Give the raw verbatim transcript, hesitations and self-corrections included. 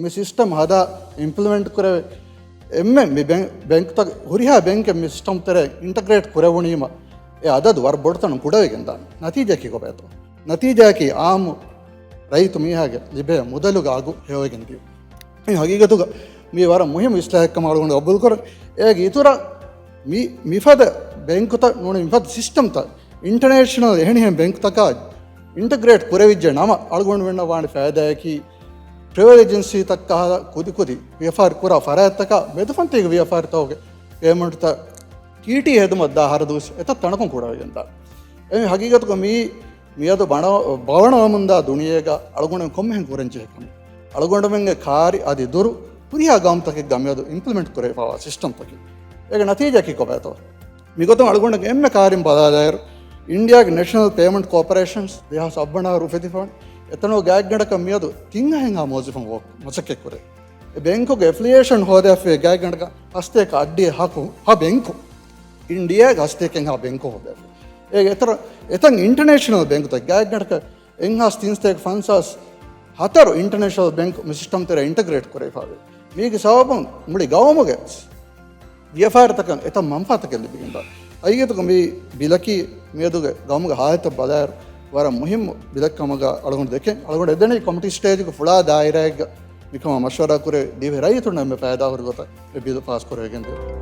މި ސިސްޓަމް ހަދާ އިމްޕްލިމެންޓް ކުރެވޭ އެންމެ މި ބެން-، ބެންކުތައް ހުރިހާ ބެންކެއް މި ސިސްޓަމް ތެރޭ އިންޓަގްރޭޓް ކުރެވުނީމަ އެ އަދަދު ވަރަށް ބޮޑުތަނުން ކުޑަވެގެން ދާނެ. ނަތީޖާއަކީ ކޮބާތޯ؟ ނަތީޖާއަކީ އާއްމު ރައްޔިތު މީހާގެ ލިބޭ މުދަލުގެ އަގު ހެޔޮވެގެން ދިޔުން. މި ހަގީގަތުގަ މީ ވަރަށް މުހިއްމު އިސްލާހެއްކަމަށް އަޅުގަނޑު ގަބޫލުކުރަން. އޭގެ އިތުރަށް މި-، މިފަދަ ބެންކުތައް ނޫނީ މިފަދަ ސިސްޓަމްތައް އިންޓަރނޭޝަނަލް އެހެނިހެން ބެންކުތަކާ އިންޓަގްރޭޓް ކުރެވިއްޖެ ނަމަ އަޅުގަނޑުމެންނަށް ވާނެ ފައިދާއަކީ ޓްރެވެލް އެޖެންސީތައް ކަހަލަ ކުދިކުދި ވިޔަފާރި ކުރާ ފަރާތްތަކާ މެދުފަންތީގެ ވިޔަފާރިތަކުގެ ޕޭމަންޓްތައް ޓީޓީ ހެދުމަށް ދާ ހަރަދު ވެސް އެތައް ތަނަކުން ކުޑަވެގެންދާ. އެ ހަގީގަތުގަ މީ މިއަދު ބަނަ-، ބަވަނަވަމުންދާ ދުނިޔޭގަ އަޅުގަނޑުމެން ކޮންމެހެން ކުރަންޖެހޭ ކަމެއް. އަޅުގަނޑުމެންގެ ކާރި އަދި ދުރު ހުރިހާ ގައުމުތަކެއްގަ މިއަދު އިމްޕްލިމެންޓް ކުރެވިފައިވާ ސިސްޓަމްތަކެއް. އޭގެ ނަތީޖާއަކީ ކޮބާތޯ؟ މިގޮތުން އަޅުގަނޑު އެންމެ ކާރިން ބަލާލާއިރު، އިންޑިއާގެ ނެޝަނަލް ޕޭމަންޓް ކޯޕަރޭޝަންސް ދެހާސް އަށް ވަނަ އަހަރު އުފެދިފަވަން އެތަނުގަ ގާތްގަނޑަކަށް މިއަދު ތިން އަހަރެއްހާ މުވައްޒަފުން ވޯ-، މަސައްކަތް ކުރޭ. އެ ބެންކުގެ އެފިލިއޭޝަން ހޯދާފައި ގާތްގަނޑަކަށް ހަސަތޭކަ އަށްޑިހަ ހަ ކު-، ހަ ބެންކު. އިންޑިއާގެ ހަސަތޭކައެއްހާ ބެންކު ހޯދާފައި. އޭގެ އެތަރ-، އެތަން އިންޓަރނޭޝަނަލް ބެންކުތައް ގާތްގަނޑަކަށް އެއްހާސް ތިންސަތޭކަ ފަންސާސް ހަތަރު އިންޓަރނޭޝަނަލް ބެންކު މި ސިސްޓަމް ތެރޭ އިންޓަގްރޭޓް ކުރެވިފައިވޭ. މީގެ ސަބަބުން މުޅި ގައުމުގެ ވިޔަފާރިތަކަށް އެތައް މަންފާތަކެއް ލިބިގެންދާ. ހަގީގަތުގަ މި ބިލަކީ މިއަދުގެ ގައުމުގެ ހާލަތަށް ބަލާއިރު ވަރަށް މުހިއްމު ބިލެއްކަމުގަ އަޅުގަނޑު ދެކެން، އަޅުގަނޑު އެދެނީ ކޮމިޓީ ސްޓޭޖުގެ ފުޅާ ދާއިރާއެއްގަ މިކަމާ މަޝްވަރާ ކުރެވި ދިވެހި ރައްޔިތުންނަށް އެންމެ ފައިދާހުރި ގޮތަށް އެ ބިލު ފާސް ކުރެވިގެން ދިޔުން.